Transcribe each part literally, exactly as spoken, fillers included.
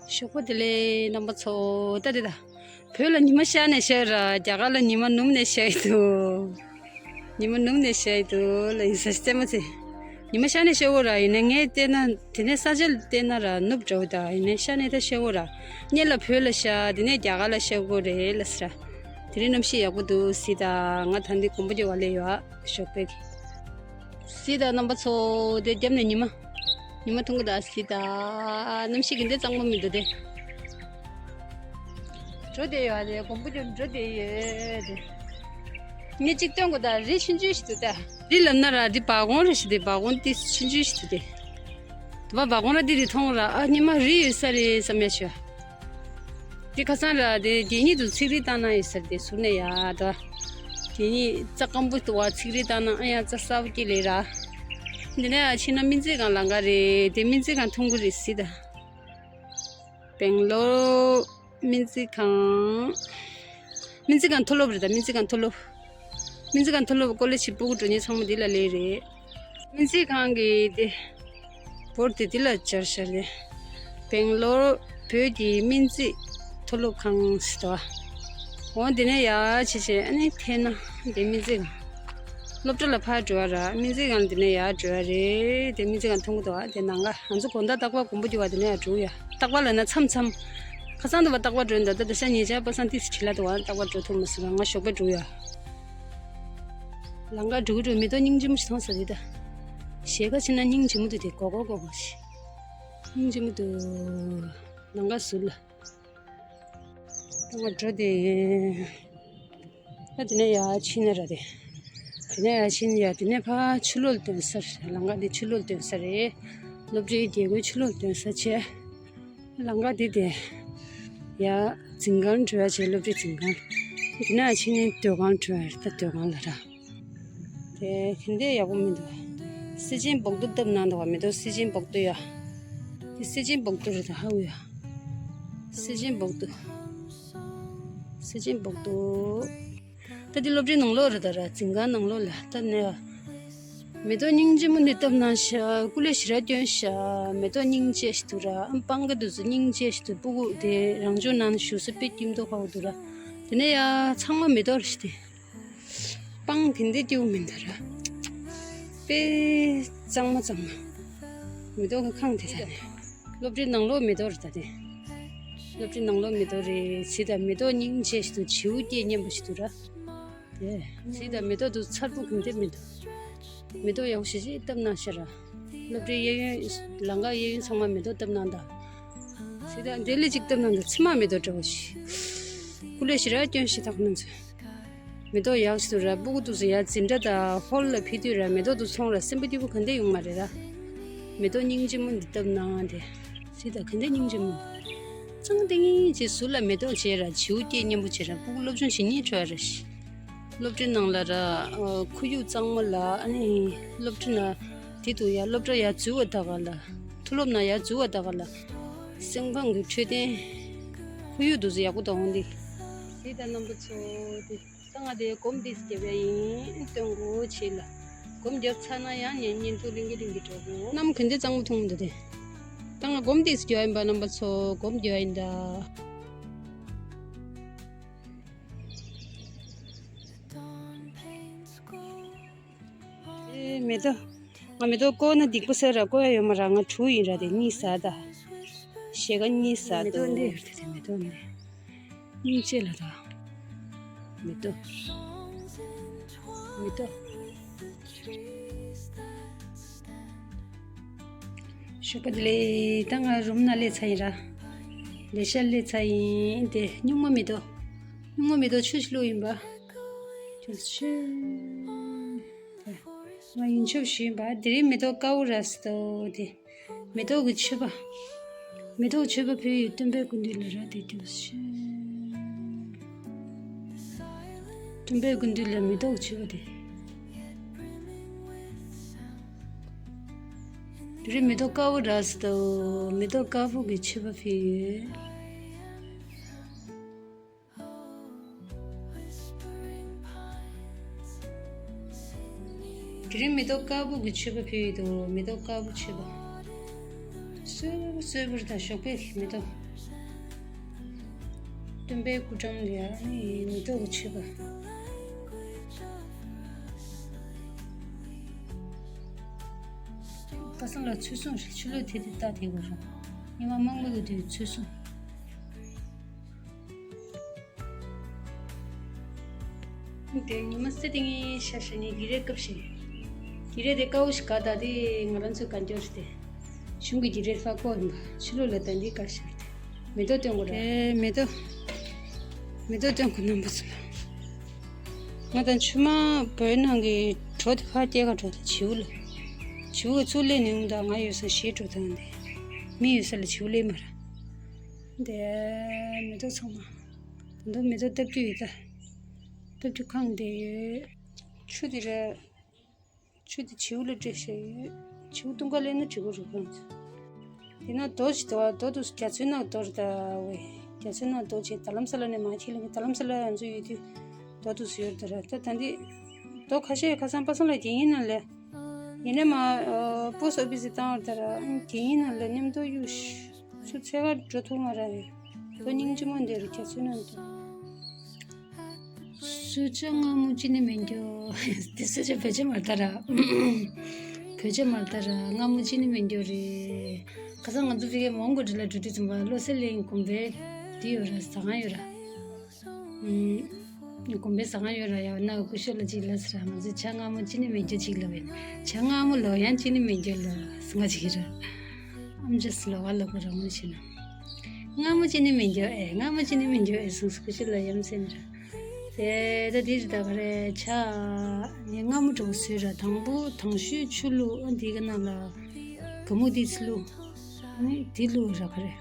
ཞོགས་པ་བདེ་ལེགས་རྣམ་པ་ཚོ། ད་དེ་ད། བོད་ལ་ཉི་མ་ཤར་ནས་ཤར་ར། རྒྱ་གར་ལ་ཉི་མ་ནུབ་ནས་ཤར་ཡི་འདུག་ཉི་མ་ནུབ་ནས་ཤར་ཡི་འདུག་ལ་ཡིན་ས་རྩེད་མོ་རྩེ། ཉི་མ་ཤར་ནས་ཤར་འོ་ར། ཡིན་ནའི་ངས་བལྟས་ན་དེ་ནས་ས་ཆ་ལ་བལྟས་ན་ར་ནུབ་འགྲོ་ད། ཡིན་ནའི་ཤར་ནས་ད་ཤར་འོ་ར། སྔོན་ལ་བོད་ལ་ཤར། དེ་ནས་རྒྱ་གར་ལ་ཤར་དགོས་རེད་ལ་ཟེར། དེ་རིང་གནམ་གཤིས་ཡག་པོ་འདུག་ཟེར་ད། ང་ད་འདི་དགོན་པ་རྒྱག་ག་སླེབས་ཡོད་ཨ། ཞོགས་པའི་གཟིགས་དང་རྣམ་པ་ཚོ། དེ་རྒྱབ་ནས་ཉི་མ། ཉི་མ་ཐུང་གི་ད་གཟིགས་དང་། གནམ་གཤིས་ཀྱི་འདི་གཙང་མ་མི་འདུག་དེ། འགྲོ་བསྡད་ཡོད་རེད། དགོན་པ་ཀྱང་འགྲོ་བསྡད་ཡོད་རེད། ངས་གཅིག་སྟོན་དགོས་ད། རི་ཆུང་ཆུང་ཞིག་འདུག་ད། རི་ལབ་ན་ར་འདི་བ་གོང་རེད་ཞིག་དེ། བ་གོང་འདི་ཆུང་ཆུང་ཞིག་འདུག་དེ། དེ་བ་བ་གོང་ར་འདི་རི་མཐོང་ར། ཨ་ཉི་མ་རི་ཡོད་ས་རེད་བསམ་ཡ་ཞུ། དེ་ཁ་སང་ར་དེ་རྒྱལ་ཉིད་དུ་ཚིག་རིས་བཏང་ན་ཡོད་ས་རེད་དེ། ཟུར་ནས་ཡ་ད། དེ་ནི་རྩྭ་སྐམ་པོ་འདུག་བ། ཚིག་རིས་བཏང་ན་ཨ་ཡ་རྩྭ་གསར་པ་སྐྱེས་ལེ་ར། འདི་ནས་ཡ་ཕྱིན་ན་སྨན་རྩིས་ཁང་ལམ་ཁ་རེད་དེ། སྨན་རྩིས་ཁང་མཐོང་གི་རེད་ཟེར་ད། སྦེང་ལོར་སྨན་རྩིས་ཁང་། སྨན་རྩིས་ཁང་མཐོ་སློབ་རེད་ད། སྨན་རྩིས་ཁང་མཐོ་སློབ། སྨན་རྩིས་ཁང་མཐོ་སློབ་ཀོ་ལེ་ཇི་ཕྲུ་གུ་འགྲོ་མཁན་ཚང་མ་འདི་ལ་སླེབས་རེད། སྨན་རྩིས་ཁང་གི་དེ། བོར་དེ་དེ་ལ་སྦྱར་བཞག་རེད། སྦེང་ལོར་བོད་ཀྱི་སྨན་རྩིས་མཐོ་སློབ་ཁང་ཟེར་དོ། འོ་དེ་ནས་ཡར་བྱས་བྱས་ཨ་ནི་ཐད་ན་དེ་སྨན་རྩིས་ཁང་། སློབ་གྲྭ་ལ་ཕར་འགྲོ་བ་ར། སྨན་རྩིས་ཁང་ལ་དེ་ནས་ཡར་འགྲོ་བ་རེད་དེ། སྨན་རྩིས་ཁང་མཐོང་གི་འདུག་ཨ། དེ་ནང་ག་ང་ཚོ་དགོང་དག་རྟག་པར་དགོན་པ་རྒྱུག་པ་དེ་ནས་ཡར་འགྲོ་ཡ། རྟག་པར་ལབ་ན་མཚམས་མཚམས། ཁ་སང་དུ་བ་རྟག་པར་འགྲོ་འདུག་ད་དེ་ཤ་ཉེ་ཆར་པ་སང་ཏིས་བྲིས་ལ་འདུག་ཨ། རྟག་པར་འགྲོ་ཐུབ་མ་སོང་ར། ང་ཞོགས་པ་འགྲོ་ཡ། ལམ་ཁ་འགྲོ་གི་འགྲོ། མེ་ཏོག་སྙིང་རྗེ་མོ་ཞིག་མཐོང་ས་རེད་ད། ཞལ་ཁ་ཕྱིན་ན་སྙིང་རྗེ་མོ་འདུག་དེ་སྒོར་སྒོར་སྒོར་སྒོར་ཞིག་སྙིང་རྗེ་མོ་འདུག་ལམ་ཁ་ཟུར་ལ། ང་འགྲོ་དེ། ད་དེ་ནས་ཡར་ཕྱིན་ན་ར་དེ། དེ་ནས་ཡར་ཕྱིན་ཡ་དེ་ནས་ཕར་ཆུ་ལོག་ལ་ཐོན་ས་རེད། ལམ་ཁ་དེ་ཆུ་ལོག་ལ་ཐོན་ས་རེད། སློབ་གྲྭའི་རྒྱལ་སྒོའི་ཆུ་ལོག་ལ་ཐོན་ས་བྱས། ལམ་ཁ་འདི་དེ། ཡ། འཛིན་ཁང་འགྲོ་ཡ་བྱས། སློབ་གྲྭའི་འཛིན་ཁང་། འདི་ན་ཕྱིན་ནས་སྡོད་ཁང་འགྲོ་ཡ་རེད། ད་སྡོད་ཁང་ལ་ར། དེ་གན་དེ་ཡག་པོ་མི་འདུག་སེ་ཆེན་སྦུག་ཏུ་བཏབ་གནང་འདུག་བ། མེ་ཏོག་སེ་ཆེན་སྦུག་ཏུ་ཡ། དེ་སེ་ཆེན་སྦུག་ཏུ་རེད་ད། ཧ་གོ་ཡ། སེ་ཆེན་སྦུག་ཏུ། སེ་ཆེན་སྦུག་ཏུ། ད་འདི་སློབ་གྲྭའི་ནང་ལོགས་རེད་ད་ར། འཛིན་ཁང་ནང་ལོགས་ལ་ད་ནས། མེ་ཏོག་སྙིང་རྗེ་མོ་འདི་བཏབ་གནང་ཤག་སྐུ་ལས་ཞེ་དྲག་བསྐྱོན་ཤག་མེ་ཏོག་སྙིང་རྗེ་ཞིག་འདུག་ར། ཨམ་སྤང་གི་འདུག་ཚོ་སྙིང་རྗེ་ཞིག་འདུག་སྤུ་གུ་དེ་རང་སྦྱོང་ནང་ཞུགས་ས་དཔེ་སྐྱིད་མདོག་ཁ་པོ་འདུག་ར། དེ་ནས་ཡ་ཚང་མ་མེ་ཏོག་རེད་ཤག་དེ། སྤང་དེ་འདྲ་སྐྱིད་པོ་མི་འདུག་ར། དཔེ་གཙང་མ་གཙང་མ། མེ་ཏོག་གི་ཁང་དེ་ད་ནས། སློབ་གྲྭའི་ནང་ལོགས་མེ་ཏོག་རེད་ད་དེ། སློབ་གྲྭའི་ནང་ལོགས་མེ་ཏོག་རེད་ཟེར་ད། མེ་ཏོག་སྙིང་རྗེ་ཞིག་འདུག་བྱིའུ་སྐད་སྙན་པོ་ཞིག་འདུག་ར། དེ་ཟེར་ད་མེ་ཏོག་འདུག་མཚར་པོ་གང་དེ་མི་འདུག་མེ་ཏོག་ཡག་པོ་ཞེ་ཅིག་བཏབ་གནང་ཤག་ར། སློབ་གྲྭའི་གཡས་གཡོན་ལམ་ཁ་གཡས་གཡོན་ཚང་མ་མེ་ཏོག་བཏབ་གནང་ད། ཟེར་ད་འདི་ལས་ཅིག་བཏབ་གནང་ད། མཆིལ་མ་མེ་ཏོག་འདྲ་བོ་ཞིག་སྐུ་ལས་ཞེ་དྲག་བསྐྱོན་ཤག་ད་ཁོ་རང་ཚོས། མེ་ཏོག་ཡག་ཞིག་འདུག་ར། སྤུ་གུ་དེ་ཚོ་ཡར་འཛིན་གྲྭ་དང་ཧོལ་ལ་ཕེབས་དུས་ར། མེ་ཏོག་དེ་མཐོང་ར་སེམས་པ་སྐྱིད་པོ་ག་འདྲ་ཡོང་མ་རེད་ར། མེ་ཏོག་སྙིང་རྗེ་མོ་འདི་བཏབ་གནང་དེ། ཟེར་ད་ག་འདྲ་སྙིང་རྗེ་མོ། གཙང་ཏིང་ངེ་བྱས་ཟུར་ལ་མེ་ཏོག་བྱས་ར། བྱིའུ་སྐད་སྙན་པོ་བྱས་ར། སྤུ་གུ་སློབ་སྦྱོང་བྱེད་སྙིང་བྲོ་བ་རེད། སློབ་གྲྭའི་ནང་ལ་ར། ཁོར་ཡུག་གཙང་མ་ལ་ཨ་ནི་སློབ་གྲྭ་ན་དེ་དུ་ཡ་སློབ་གྲྭ་ཡར་འཛུལ་བ་ད་ག་ལ། མཐོ་སློབ་ན་ཡར་འཛུལ་བ་ད་ག་ལ། སེམས་ཁམས་ཀྱི་འཕྲོད་བསྟེན། ཁོར་ཡུག་དེ་ཚོ་ཡག་པོ་འདུག་འོང་དེ། ཟེར་ད་རྣམ་པ་ཚོ་དེ། ད་ང་དེ་སྒོམ་དེ་རྒྱབ་ཡ་ཡིན། སྟོན་དགོས་བྱས་ལ། སྒོམ་རྒྱབ་ཚར་ན་ཡང་ཉན་ཉན་ཐུག་ལིང་གི་ལིང་གི་འགྲོ་དགོས། གནམ་ག་འདྲ་གཙང་མོ་མཐོང་འདུག་དེ། ད་ང་སྒོམ་དེ་རྒྱབ་ཡ་ཡིན་པ་རྣམ་པ་ཚོ། སྒོམ་རྒྱབ་ཡ་ཡིན་ད། ཨེ་མེ་ཏོག་ང་མེ་ཏོག་བཀོག་ན་སྡིག་པ་ཟེར་ར། བཀོག་ཡ་ཡོད་མ་ར། ང་གྲུ་ཡིན་ར། དེ་གཉིས་ཟ་ད། ཞལ་ཁ་གཉིས་ཟ་ད། མེ་ཏོག་འདི་ཡོད་དེ། མེ་ཏོག་འདི། སྙིང་རྗེ་ལ་ད། མེ་ཏོག་མེ་ཏོག་ཞོགས་པ་བདེ་ལེགས། ད་ང་རུམ་ན་སླེབས་ཚར་ཡིན་ར། ལས་ཤག་སླེབས་ཚར་ཡིན་དེ། སྨྱུག་མ་མེ་ཏོག་སྨྱུག་མ་མེ་ཏོག་ཆུ་ཞིག་བླུགས་ཡིན་པ། ཆུ་ཆུ། ང་ཡིན་ཆོབ་ཞུས་ཡིན་པ། དེ་རིང་མེ་ཏོག་དཀར་པོ་ར་སི་ཏོ་དེ། མེ་ཏོག་གི་མཆོད་པ། མེ་ཏོག་མཆོད་པ་ཕུལ་ཡོད། སྟོན་པའི་སྐུ་མདུན་ལ་ར་དེ་དུས་ཤི། སྟོན་པའི་སྐུ་མདུན་ལ་མེ་ཏོག་མཆོད་པ་དེ། དེ་རིང་མེ་ཏོག་དཀར་པོ་རག་སོང་། མེ་ཏོག་དཀར་པོ་གི་མཆོད་པ་ཕུལ་ཡོད། དེ་རིང་མེ་ཏོག་དཀར་པོ་གི་མཆོད་པ་ཕུལ་ཡོད་དོ། མེ་ཏོག་དཀར་པོ་མཆོད་པ། གསོད་གསོད་པར་དང་ཞོགས་པའི་མེ་ཏོག་སྟོན་པའི་སྐུ་འགྲམ་ལ་ཡང་ནི་མེ་ཏོག་གི་མཆོད་པ། ཁ་སང་ལ་ཚོད་བཟུང་རེད། ཆུ་ལོག་དེ་དེ་ལྟ་དེ་གོ་ར། ཉི་མ་མང་པོ་གི་དུས་ཚོད་བཟུང་། དེ་ཉི་མ་སེ་ཏིང་ངེ་ཤ་ཤ་ནི་གི་རེ་སྐབས་ཤིག་གི་རེ་དེ་དཀའ་བོ་ཞིག་ག་ད་དེ་ང་རང་ཚོའི་ག་འགྱོ་རེད་དེ། གཞུང་གི་གི་རེ་ལྷག་པོ་ཡིན་པ་ཕྱི་ལོགས་ལ་ད་འདི་དཀའ་ཤག་རེད་དེ། མེ་ཏོག་སྟོན་དགོས་རེད། དེ་མེ་ཏོག་མེ་ཏོག་སྟོན་དགོས་རྣམ་པ་ཚོ་ལ། ང་དང་ཆུ་མ་བོད་ནང་གི་གྲོ་དེ་ཕར་སྐྱེལ་ག་འགྲོ་དང་བྱིའུ་ལ། བྱིའུ་གི་ཚུར་སླེབས་ནས་འོང་དང་ང་ཡོད་ས་ཞེད་འགྲོ་དང་དེ། མི་ཡོད་ས་ལ་བྱིའུ་སླེབས་མ་ར། དེ་མེ་ཏོག་ཚང་མ། ད་དུང་མེ་ཏོག་བཏབ་རྒྱུ་ཡོད་ད། བཏབ་རྒྱུ་ཁང་དེ་ཡོད། ཆུ་དེ་རེད། ཆུ་དེ་བྱིའུ་ལ་སྤྲད་བཞག་ཡོད། བྱིའུ་བཏུང་ག་སླེབས་ན་འགྲིག་གི་རེད་ཁོང་ཚོ། དེ་ན་རྡོ་ཞིག་འདུག་བ། རྡོ་འདུག་རྒྱ་མཚོའི་ནང་རྡོ་རེད་ད་ཝེ། རྒྱ་མཚོའི་ནང་རྡོ་བྱས་རྡ་རམ་ས་ལ་ནས་མར་འཁྱེར་ལ་རྒྱུ་རྡ་རམ་ས་ལ་ང་ཚོ་ཡོད་དུས་རྡོ་འདུག་སུ་ཡོད་ད་ར། ད་ད་འདི་རྡོ་ཁ་ཤས་ཁ་སང་པ་སངས་ལ་རྒྱལ་ཡིན་ན་ལས། ཡིན་ནས་མ་པོ་སོ་པི་སི་བཏང་བ་ད་ར་རྒྱལ་ཡིན་ན་ལས་མཉམ་དུ་གཡུག་ཤི། ཚུར་འཚོལ་ག་འགྲོ་ཐུབ་མ་རེད། ཁོ་སྙིང་རྗེ་མོ་འདི་རུ་རྒྱ་མཚོའི་ནང་དུ། གསོལ་ཇ་མངར་མོ་ཅི་ནས་མི་འགྱུར། འདི་གསོལ་ཇ་བོད་ཇ་མ་ལྟ་ར། བོད་ཇ་མ་ལྟ་ར་མངར་མོ་ཅི་ནས་མི་འགྱུར་རེད། ཁ་སང་ང་ཚོ་ཕ་གིའི་མོན་གྷོ་འདྲ་ལ་འགྲོ་དུས་ཙམ་པ་བློ་གསལ་གླིང་དགོན་པའི་འདི་ཡོད་ར་ཟ་ཁང་ཡོད་ར། དགོན་པའི་ཟ་ཁང་ཡོད་ར་ཡ་ན་སྐུ་ཞབས་ལ་ཅིག་ལབ་ཟེར་ར་ང་ཚོས་ཇ་མངར་མོ་ཅི་ནས་མི་འགྱུར་ཅིག་ལབ་ཡིན། ཇ་མངར་མོ་ལོ་ཡང་ཅི་ནས་མི་འགྱུར་ལོ་ཟེར་ང་ཅིག་ར། ཨམ་ཅོག་ལོགས་ཀ་ལོགས་ཀ་རང་མོ་བྱས་ན། མངར་མོ་ཅི་ནས་མི་འགྱུར་ཨེ། མངར་མོ་ཅི་ནས་མི་འགྱུར་ཨེ་གསུངས་སོ་སྐུ་ཞབས་ལ་ཡ་མཚན་ར། དེ་ད་དེ་རེད་ད་ག་རེ་ཇ། ངས་མངར་མོ་འདྲ་བོ་བཟོས་ར། དང་པོ་དང་ཤོས་ཆུ་བླུགས། ཨ་འདི་ག་ནང་ལ་ག་མུ་ཏིག་ཙི་བླུགས། ཨ་ནི་དེ་བླུགས་ར་ག་རེ།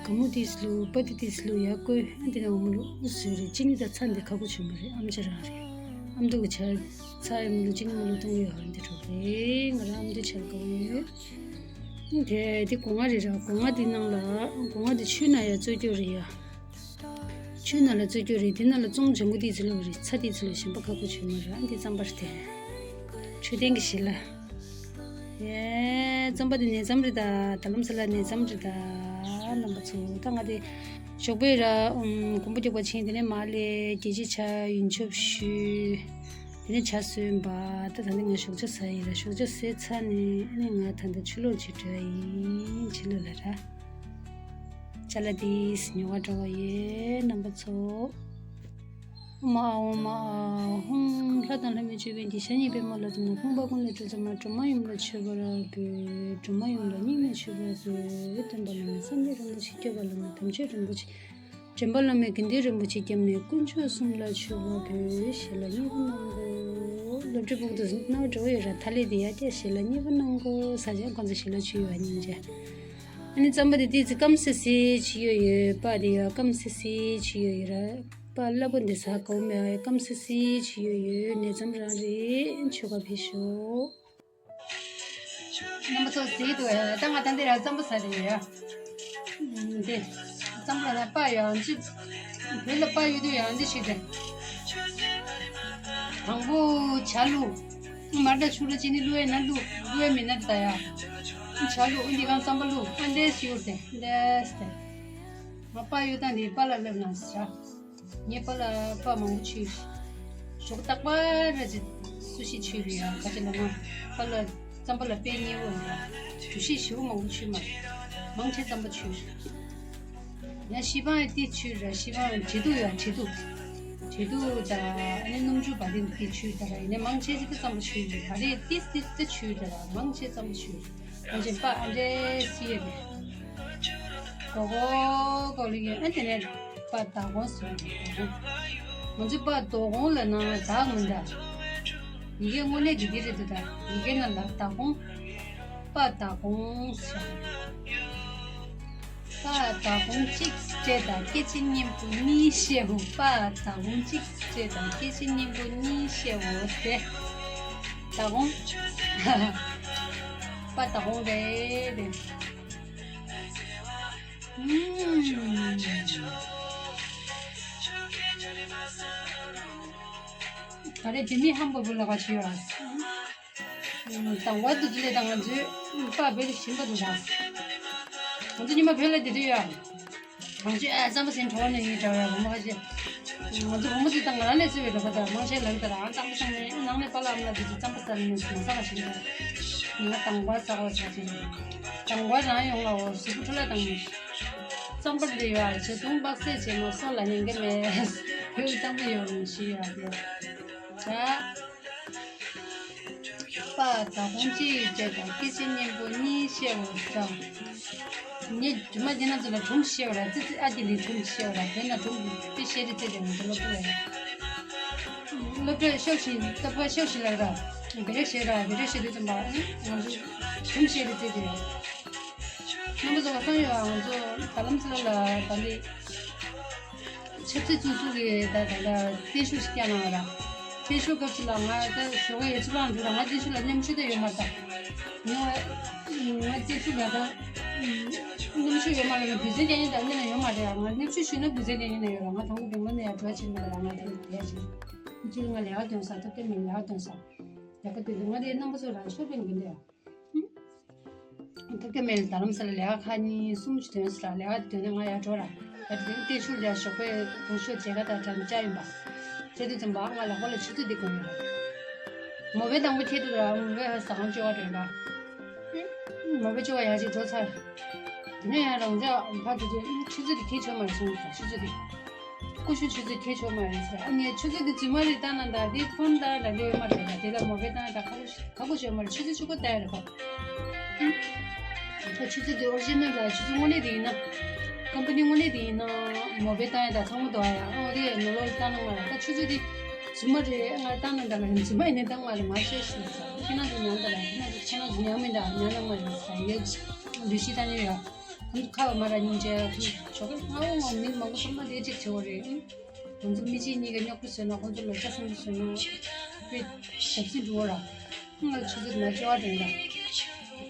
ག་མུ་ཏིག་ཙི་བླུགས། པ་ཏི་ཏིག་ཙི་བླུགས། ཡར་བསྐོལ། ཨ་འདི་ནས་འོ་མ་བླུགས་བཟོས་རེད། ཅི་ནི་ད་ཚྭ་འདི་ཁག་པོ་བྱུང་བ་རེད། ཨམ་ཅོག་རང་རེད། ཨ་མདོ་གི་ཇ་ཚྭ་ཡང་མི་བླུགས་ཅི་ནི་མི་བླུགས་བཏུང་ཡོད་ཧ་འདི་འགྲོ་རེད། ང་རང་ཨ་མདོ་ཇ་ལ་དགའ་བོ་ཡོད། དེ་དེ་སྒོ་ང་རེད་ར། སྒོ་ང་དེ་ནང་ལ་སྒོ་ང་དེ་ཆུའི་ནང་ཡར་བཙོས་རྒྱུ་རེད་ཡ། ཆུའི་ནང་ལ་བཙོས་རྒྱུ་རེད། དེ་ནང་ལ་བཙོང་ལྗང་གུ་དེ་ཚོ་ལོ་རེད། ཚྭ་དེ་ཚོ་ལོ་གཞན་པ་ཁག་པོ་བྱུང་མ་ར། འདི་རྩམ་པ་རེད་དེ། མཆོད་རྟེན་གྱི་ཞལ་ལ། ཡེ་རྩམ་པ་དེ་ནས་རྩམ་རེད་ད། ད་ལམ་ས་ལ་ནས་རྩམ་རེད་ད། རྣམ་པ་ཚོ་ད་ང་དེ་ཞོགས་པའི་ར་ཨུམ་གོམ་པ་རྒྱག་པ་ཕྱིན། དེ་ནས་མར་ལས་རྒྱལ་སྤྱིའི་ཆ་ཡུན་ཆོབ་ཞུས། དེ་ནས་ཇ་སོན་པ། ད་ད་ནི་ང་ཞོགས་ཇ་ཟ་ཡི་ར། ཞོགས་ཇ་ཟས་ཚར་ནས་ཨ་ནི་ང་ད་ལྟ་ཆུ་ལོག་ཅིག་འགྲོ་ཡ་ཡིན། ཕྱི་ལོགས་ལ་ར། ཅ་ལག་དེ་ཉོ་ག་འགྲོ་བ་ཡིན་རྣམ་པ་ཚོ། ཨོཾ་ཨཱཿཧཱུྃ་ཨཱཿཧཱུྃ། ལྷ་དང་ལྷ་མིན་ཅོད་པན་གྱིས། ཞབས་གཉིས་པདྨོ་ལ་བརྡབས་ནས། ཕོངས་པ་ཀུན་ལས་སྒྲོལ་མཛད་མ། སྒྲོལ་མ་ཡུམ་ལ་མཆོད་པར་འབུལ། སྒྲོལ་མ་ཡུམ་ལ་སྙིང་ནས་མཆོད་པར་འབུལ། སྟོན་པ་བླ་མེད་སངས་རྒྱས་རིན་པོ་ཆེ། སྐྱོབ་པ་བླ་མེད་དམ་ཆོས་རིན་པོ་ཆེ། འདྲེན་པ་བླ་མེད་དགེ་འདུན་རིན་པོ་ཆེ། སྐྱབས་གནས་དཀོན་མཆོག་གསུམ་ལ་མཆོད་པར་འབུལ། ཞལ་ལག་མཉེས་པོ་གནང་དགོས། སློབ་ཕྲུག་ཕྲུ་གུ་དང་སྣང་བ་འགྲོ་ཡོད་ར། ཐ་ལེ་དེ་ཡ་ཀྱ་ཞལ་ལག་མཉེས་པོ་གནང་དགོས། ས་ཆ་ཁོང་ཚོ་ཞལ་ལག་མཆོད་ཡོད་སྙིང་རྗེ། ཨ་ནི་རྩམ་པ་དེ་ཏིག་ཙི་སྐམ་སི་སི་ཅིག་ཡོད་ཡོད། པ་དེ་ཡ་སྐམ་སི་སི་ཅིག་ཡོད་ཡོད་ར། པ་སླ་པོ་འདི་ཟ་དགོས་མེད། ཨ་ཡ་སྐམ་སི་སི་ཅིག་ཡོད་ཡོད། ནས་རྩམ་རང་རེད། མཆོད་པ་ཕུལ་ཤོག་རྣམ་པ་ཚོ་གཟིགས་འདུག་ཨ། ད་ང་ད་འདི་ར་རྩམ་པ་ཟ་རེད་ཡ། འདི་རྩམ་པ་ལ་པ་ཡང་ཅི། བོད་ལ་པ་ཡོད་དུས་ཡང་འདི་ཞིག་རེད། དང་པོ་ཇ་བླུགས། མར་དང་ཆུ་ལ་ཅི་ནི་བླུགས་ཡ་ན་བླུགས། བླུགས་ཡ་མིན་ན་ད་ཡ། ཇ་བླུགས། འདི་གང་རྩམ་པ་བླུགས། ཨ་འདྲས་ཞིག་རེད། འདྲས་ཏེ། ང་པ་ཡོད་ད་འདི་པ་ལ་སླེབས་ན་ཟ། ངའི་པཱ་ལགས་པ་མང་པོ་མཆོད། ཞོགས་རྟག་པར་ར་ཅིག་སུ་ཞིག་མཆོད་རེད་ཡ། ག་ཅི་ལབ་ན་པཱ་ལགས་རྩམ་པ་ལ་དཔེ་མཉེས་པོ་ཡོད་ཡ། གྲོ་ཞིབ་ཞེ་པོ་མང་པོ་མཆོད་མ་རེད། མང་ཆེ་རྩམ་པ་མཆོད་རེད། ཡང་ཞི་པང་ཡང་ཏིག་མཆོད་ར། ཞི་པང་བྱེ་ཐུག་ཡ་བྱེ་ཐུག་བྱེ་ཐུག་ད་ཨ་ནི་སྣུམ་ཆུ་བ་ཏིག་ཏིག་མཆོད་ད་ར། ཡིན་ནའི་མང་ཆེ་ཅིག་ཏུ་རྩམ་པ་མཆོད་རེད། ག་རེ་ཏིག་ཏིག་ཏུ་མཆོད་ད་ར། མང་ཆེ་རྩམ་པ་མཆོད་རེད། ཨ་ཅེ་པ་ཨ་འདྲས་སི་ཡོད་རེད། གོ་གོ་གོ་ལི་ཡོད། ཨ་དེ་ནས་པ་དྭགས་གོང་ཟེར་བ་རེད། ང་ཚོའི་པ་དོ་གོང་ལབ་ན་དྭགས་མི་འདྲ། ཡི་གེ་དངོས་གནས་ཀྱི་འདི་རེད་འདུག་ད། ཡི་གེ་ནང་ལ་དྭགས་གོང་། པ་དྭགས་གོང་ཟེར། པ་དྭགས་གོང་གཅིག་སྤྲད་དང་སྐད་ཆ་སྙན་པོ་གཉིས་བཤད་འོ། པ་དྭགས་གོང་གཅིག་སྤྲད་དང་སྐད་ཆ་སྙན་པོ་གཉིས་བཤད་འོ་དེ། དྭགས་གོང་། པ་དྭགས་གོང་རེད་རེད། ཨུམ། ག་རེ་དེ་མི་ཧམ་པ་བུ་ལ་ག་ཅི་ཡོད་ཨ། དང་པོ་དུས་ཚོད་དང་ང་ཚོའི་པ་བོད་དུ་ཕྱིན་པ་དུ་དང་། ང་ཚོ་ཉི་མ་བོད་ལ་བསྡད་དུས་ཡ། གང་ཅི་ཨ་རྩམ་པ་ཟིན་གྲོགས་ནས་ཡིན་འདྲ་བའི་བུ་མོ་ཁ་ཤས། ང་ཚོ་བུ་མོ་ཚོ་དང་ང་རང་ནས་བརྩི་བའི་འགྲོ་པ་དང་མང་ཆེ་ལབ་དང་རང་རྩམ་པ་ཟིན་ནས་ནང་ནས་པ་ལ་ཨ་མ་ལ་དུས་ཚོད་རྩམ་པ་ཟ་ནས་མ་ཟ་བ་ཞིག་ཡིན། ང་དང་པོ་ཟ་བ་ཆ་ཅི་རེད། དང་པོ་རང་ཡོང་ལ་འོ་གཟུགས་པོ་འཕྲོ་བརླག་བཏང་ནས། རྩམ་པ་འདི་ཡོད་ཨ་བྱེད་དུང་པགས་སེ་བྱེད་མ་སོ་ལ་ཉན་གི་མེད། བོད་རྩམ་པ་ཡོད་མི་ཤི་ཡོད་ཨ་དེ། ད། པ་ད་ཁོང་གཅིག་བྱས་དང་སྐད་ཆ་སྙན་པོ་གཉིས་བཤད་འོ་ཙང་། ངས་རྒྱུ་མ་དེ་ན་ཚོ་ལ་སྒྲུང་བཤད་འོ་ར་ཙི་ཙི་ཨ་ཅེ་ལི་སྒྲུང་བཤད་འོ་ར་དེ་ན་སྒྲུང་དེ་བཤད་རེ་ཙི་ཙི་མི་འདུག་སློབ་ཕྲུག་ལ་ཡ། སློབ་གྲྭ་ཤོག་ཤིག་སྟབས་ཤོག་ཤིག་ལ་ར་དེ་རེ་བཤད་ར་དེ་རེ་བཤད་དུས་ཙམ་པ་ང་ཚོ་སྒྲུང་བཤད་རེ་ཙི་ཙི་རེད། རྣམ་པ་ཚོ་ལ་གསང་ཡོད་ཨ་ང་ཚོ་ད་ལམ་སི་ལ་ལ་ད་ལི། ཆབ་སྲིད་བཙོན་ཟུར་གྱི་ད་ད་ལྟ་བརྟན་བཞུགས་ཤིག་བསྐྱངས་གནང་བ་ར། བརྟན་བཞུགས་སྐབས་སུ་ལ་ང་ད་ཞོགས་ཀ་ཡོད་ཚད་པང་འགྲོ་ར་ང་བརྟན་བཞུགས་ལ་མཉམ་ཞུགས་ད་ཡོད་མ་རེད། ངས་ང་བརྟན་བཞུགས་ལ་ད་མཉམ་ཞུགས་ཡོད་མ་རེད་ལ་འབུལ་ཚན་རྒྱག་མཁན་ད་གཉིས་ན་ཡོད་མ་རེད། ང་མཉམ་ཞུགས་ཞུས་ན་འབུལ་ཚན་རྒྱག་མཁན་ན་ཡོད་ར། ང་དང་པོ་དགུང་ལོ་ནས་ཡར་འགྲོ་བྱེད་མ་རེད་ལ་ང་ད་ལྟ་བསྡད་བྱེད། ཁྱོད་ང་ལས་ཀ་འདོན་ས་ཐབས་བརྟན་མེད་ལས་ཀ་འདོན་ས། ཡག་པོ་དེ་ང་དེ་རྣམ་པ་ཚོ་རང་ཤོག་པན་གྱི་འདི་ཡ། ཐབས་སྐྱོ་མེད་ལ་རྡ་རམ་ས་ལ་ལས་ཀ་ཁག་གཉིས་གསུམ་ཞིག་ཐོན་སོང་ར། ལས་ཀ་དེ་ཐོན་ནས་ང་ཡར་འགྲོ་ར། ཡར་དེ་བརྟན་བཞུགས་ལ་ཞོགས་པའི་དགུང་ཞོགས་མཇལ་ཁ་དང་འགྲམ་བཅར་ཡིན་པ། བྱས་དུས་ཙམ་པ་ང་ལག་པ་ལ་ཆུ་ཚོད་དེ་གོན་ཡོད་ར། མོ་བེ་དང་པོ་ཁྱེར་འདུག་ར། མོ་བེ་ཧ་ཟ་ཁང་བཅོ་བ་འགྲོ་ཡིན་པ། མོ་བེ་བཅོ་བ་ཡར་ཅིག་འགྲོ་ཚར། དེ་ནས་ཡང་རང་ཅག་ཕར་འགྲོ་དུས་ཆུ་ཚོད་དེ་ཁྱེར་ཆོག་མ་རེད་གསུངས་སོང་། ཆུ་ཚོད་དེ། ཀུ་ཤུ་ཆུ་ཚོད་ཁྱེར་ཆོག་མ་རེད་ཟེར། ཨ་ནི་ཆུ་ཚོད་འདི་རྫུན་མ་རེད་བཏང་ན་ད་འདི་ཕོན་ད་ལ་ལོས་མ་རེད་ད། དེ་ལ་མོ་བེ་བཏང་ད་ཁ་ཁ་ཁོ་ཆོད་མ་རེད། ཆུ་ཚོད་ཆུ་ཁོ་ལྟ་ཡ་རེད་ཁོ། ཁོ་ཆུ་ཚོད་འདི་ཨོ་རི་ཇི་ནལ་ད་ཆུ་ཚོད་དངོས་གནས་དེ་ཡིན་ན། ཀམ་པ་ནི་དངོས་གནས་དེ་ཡིན་ན་མོ་བེ་བཏང་ཡ་ད་ཚང་མ་འདུག་ཨ་ཡ། ཨོ་དེ་ནོར་ལོ་བཏང་ན་མ་རེད་ད། ཆུ་ཚོད་འདི་རྫུན་མ་རེད། ང་བཏང་ན་ད་ལ་རྫུན་མ་ཡིན་ནའི་བཏང་མ་རེད། མ་ཤེས་ཤེས་ཟེར། ཁྱེད་རང་ཚོ་ཉམས་ད་ལ་ཁྱེད་རང་ཚོ་ཁྱེད་རང་ཚོ་ཉམས་མི་འདྲ་ཉམས་ན་མ་རེད་ཟེར་ཡོད། ལུས་ཤི་ད་ནི་ཡོད། ཁོང་ཚོ་ཁ་བ་མ་ར་སྙིང་རྗེ་ཁོང་ཚོ་ཞོགས་པ་སྔ་བོ་ངོ་མི་མང་པོ་ཚང་མ་ལས་གཅིག་བྱེད་པ་རེད། ཁོང་ཚོ་མི་གཅིག་གཉིས་ཀྱི་སྙོག་པོ་བཟོས་ན་ཁོང་ཚོ་ལ་ལྕགས་སྲིན་པོ་བཟོས་ན་དཔེ་ཞབས་སྲིད་འགྲོ་བ་ར། ཁོང་ལ་ཆུ་ཚོད་ན་བཅོ་བ་དྲན་ད།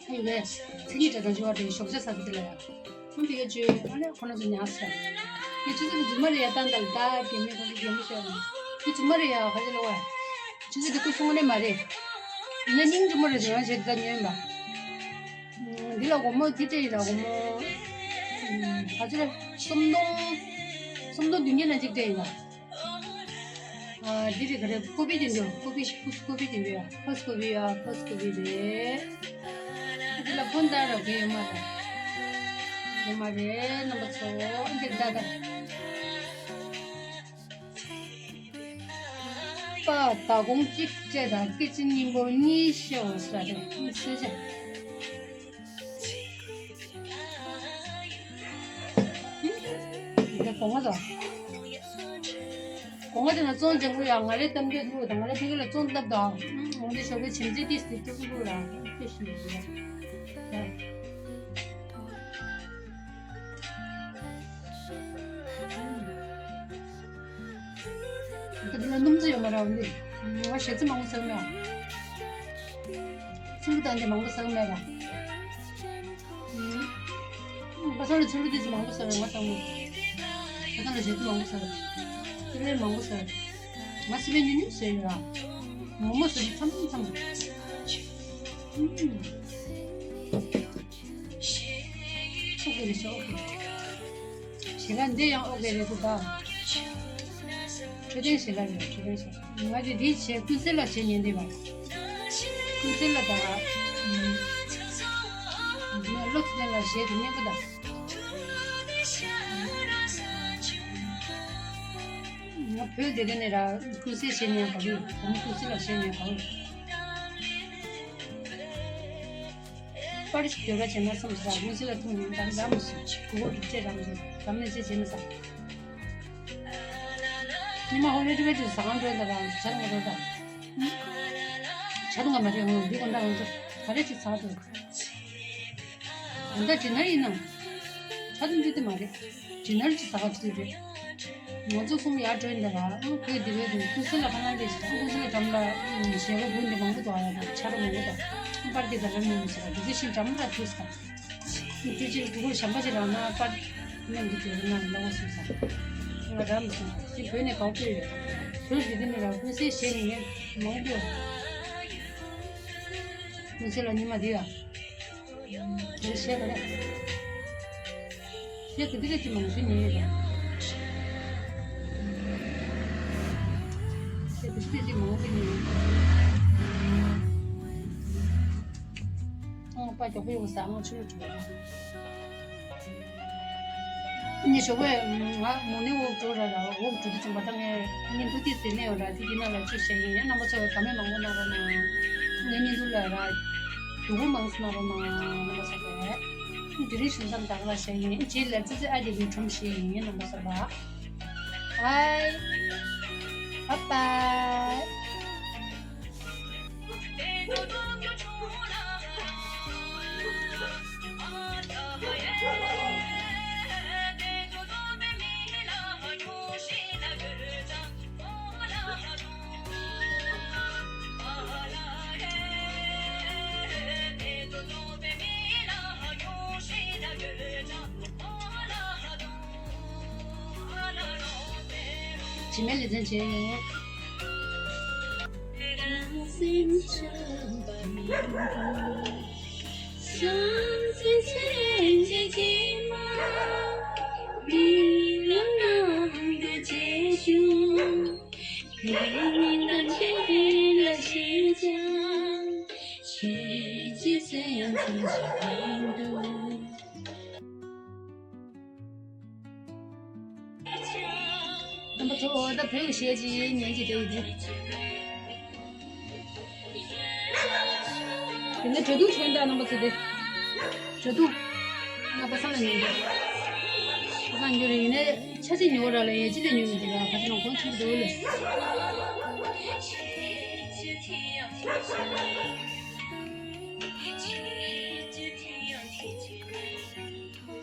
ཁོང་ལས་མཚན་ཉིད་དྲ་དང་བཅོ་བ་དྲན་ཞོགས་ཇ་ཟ་ཚོད་དེ་ལ་ཡ། ཁོང་དེ་ཡ་བཅོས་ཨ་ལས་ཁོ་རང་ཚོ་ཉག་ཟ། ངས་ཆུ་ཚོད་དེ་རྫུན་མ་རེད་ཡ་བཏང་ད་ལ་ད་རྒན་མོས་ཁོང་ཚོ་རྒན་མོ་ཤོར་ར། དེ་རྫུན་མ་རེད་ཡ་ག་ཚོད་ལ་བ། ཆུ་ཚོད་དེ་ཀུ་ཤུ་དངོས་གནས་མ་རེད། ཡིན་ན་སྙིང་རྗེ་མོ་རེད་ཟེར་ཡང་བྱས་ད་ཉོས་ཡིན་པ། འདི་ལ་སྒོར་མོ་ཅི་སྤྲད་ཡིན་ལ་སྒོར་མོ། ཨ་ཙི་རེ། སུམ་སྟོང་། སུམ་སྟོང་བདུན་བརྒྱ་ན་གཅིག་སྤྲད་ཡིན་ལ། ཨ་འདི་རེད་ག་རེ་ཀོ་པི་དེ་འདུག་ཀོ་པི་ཀོ་པི་དེ་འདུག་ཡ་ཕ་སི་ཀོ་པི་ཡ་ཕ་སི་ཀོ་པི་རེད། འདི་ལ་ཕོན་ཏར་ར་གི་ཡོད་མ་རེད། ཡོད་མ་རེད་རྣམ་པ་ཚོ་འདིར་ལྟ་ད། པ་ད་དགོང་གཅིག་བཅད་དང་སྐད་ཅིག་སྙིང་པོ་གཉིས་ཤོག་ཟེར་རེད་སུས་བྱས། འདི་གོང་ང་ཚོ། གོང་ང་དེ་ན་བཙོང་ལྗང་ཁུ་ཡ་ང་རེ་གཏམ་རྒྱུད་ལུག་དང་ང་རེ་ཕ་གི་ལ་བཙོང་སྟབས་དང་། འོང་དེ་ཞོགས་པའི་བྱིམ་རྩེ་ཏིས་ཏིས་ཏུ་ལུག་ལ་ཏིས་ཞིག་ཡོད། ད་དེ་ལ་སྣུམ་ཚོ་ཡོད་མ་རེད་འདི། ང་ཞེ་ཚི་མང་པོ་ཟ་གི་མེད། ཚིལ་བུ་དང་འདི་མང་པོ་ཟ་གི་མེད་ར། ཁ་སང་ལ་ཚིལ་བུ་དེ་ཚོ་མང་པོ་ཟ་བས་ང་དང་མོ། ཁ་སང་ལ་ཞེ་ཚི་མང་པོ་ཟ་བས། ཚིལ་བུ་མང་པོ་ཟ་བས། ང་སི་པན་ཉུང་ཉུང་ཟ་ཡོད་ར། མོག་མོག་ཟ་དུས་མཚམས་མཚམས། ཨོ་ཀེ་རེད་ཤག་ཨོ་ཀེ། ཞལ་ལག་འདི་ཡང་ཨོ་ཀེ་རེད་འདུག་ད། འཕྲོད་བསྟེན་ཞལ་ལག་རེད་འཕྲོད་བསྟེན་ཞལ་ལག་ང་དེ་འདི་བྱས་ཀུན་གསལ་ལ་བྱས་ཉན་འདི་བ། ཀུན་གསལ་ལ་ད། ང་བློ་ཚོད་ལ་བྱས་དེ་སྙན་པོ་ད། ང་བོད་དེ་ག་ནས་ར་ཀུན་གསལ་བྱས་ཉན་ག་རེ་ད་ནི་ཀུན་གསལ་ལ་བྱས་ཉན་ག་རེ། པར་ཞིག་བརྗོད་པ་བྱས་ན་བསམ་ས་དངོས་གཞི་ལ་ཐུག་ནས་ད་ལམ་སུ་གུ་གུ་གི་ལྕེ་རམ་སུ་གམ་ནས་ལྕེ་བྱེད་མི་ས། ཉི་མ་ཧོ་ལེ་ཏི་བེ་ཏི་ཟ་ཁང་འགྲོ་ད་རང་ཆ་རུ་ང་འགྲོ་ད། ཆ་རུ་ང་མ་རེད་ཧོ་འདི་གོ་འདྲ་ང་ཚོ་ག་རེ་ཅིག་ཟ་འགྲོ། ད་ལྟ་འདི་ན་ཡིན་ནམ། ཆ་རུ་འདི་དེ་མ་རེད། ཇི་ནར་གྱི་ས་ཁ་ཚུད་རེད། ང་ཚོ་གསུམ་ཡར་འགྲོ་ཡིན་ད་ར། ཁོས་དེ་བས་དུ་ཀུན་གསལ་ལ་ཁ་ནང་ལས་ཀུན་གསལ་ལ་འགྲམ་ལ་ཞལ་བ་བུ་འདི་མང་པོ་འདུག་ཨ་ཡ་དང་ཆ་རོ་མང་པོ་དང་པར་གྱི་ད་ལ་མི་མི་ཟེར་བ་དེ་ཚོ་ཤིང་འགྲམ་ལ་ཐུག་ས། དེ་ཅིག་དུ་གུར་ཞམ་པ་ཞིག་རག་ན་པར་མཉམ་དུ་འགྲོ་ན་ལ་བ་སོང་ས། ང་ར་མི་སོང་ས་ཅིག་བོད་ནས་གའུ་ཁྱོད་ཡོད། བོད་དེ་དེ་ནས་ར་ཀུན་གསལ་ཞལ་ནི་ངས་མང་པོ། ང་ཚོ་ལ་ཉི་མ་འདི་ཡ། དེ་བཤད་པ་རེད། བཤད་དེ་འདི་རེད་ཅི་མང་ཤོས་ཉན་ཡོད་རེད། བཤད་དེ་འདི་རེད་ཅི་མང་ཤོས་ཉན་ཡོད་རེད། ཨང་པ་མགྱོགས་པོ་ཡོང་ས་ཨང་ཆུ་རུ་བྲོས། ཉི་ཞོགས་པས་ང་མོ་ནི་འོག་འགྲོ་ར་ར་འོག་འགྲོ་དུས་ཙམ་པ་ད་ངས་བརྙན་ཐུང་ཏིས་ཏི་གནས་ཡོད་ར་དེ་དེ་ནང་ལ་ཅིག་བཤད་ཡིན་ཡང་རྣམ་པ་ཚོ་བཀའ་མོལ་མང་པོ་གནང་རོགས་གནང་། ངའི་བརྙན་ཐུང་ལ་ར་རྒྱུ་བོ་མང་སོང་རོགས་གནང་རྣམ་པ་ཚོ་བས། དེ་རིང་ཞུ་མཚམས་དག་ལ་བཤད་ཡིན་རྗེས་ལ་ཙི་ཙི་ཨ་དེ་བི་ཁྲོམ་བཤད་ཡིན་རྣམ་པ་ཚོ་བ། ཧའི། བ་བའི། དྲི་མེད་ལེ་ཚན་བྱས་ཡིན། རྣམ་པ་ཚོ་ད་བོད་ཀྱི་གཞས་ཅིག་ཉན་གྱི་བསྡད་ཡོད་དེ། དེ་ནས་བྲོ་བརྡུང་ཆོས་འདྲ་རྣམ་པ་ཚོ་དེ། བྲོ་བརྡུང་། ང་པ་སངས་ལ་ཉན་གྱི། པ་སངས་ཉོ་རེ་ཡིན་ནས་ཆ་ཅིག་ཉོ་ར་ལ་ཡ་ཅི་ལས་ཉོ་མི་འདུག་ར་ག་ཅི་ལོང་གོང་ཆུང་འདུག་ལེ།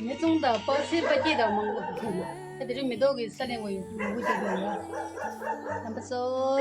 ངའི་ཙོང་དང་པགས་ཚལ་པ་སྐྱེས་དང་མང་པོ་འདུག་ད་དེ་རིང་མེ་ཏོག་གི་ས་ལེན་དགོས་ཡོད་མང་པོ་སྐྱེས་འདུག་ལ། རྣམ་པ་ཚོ།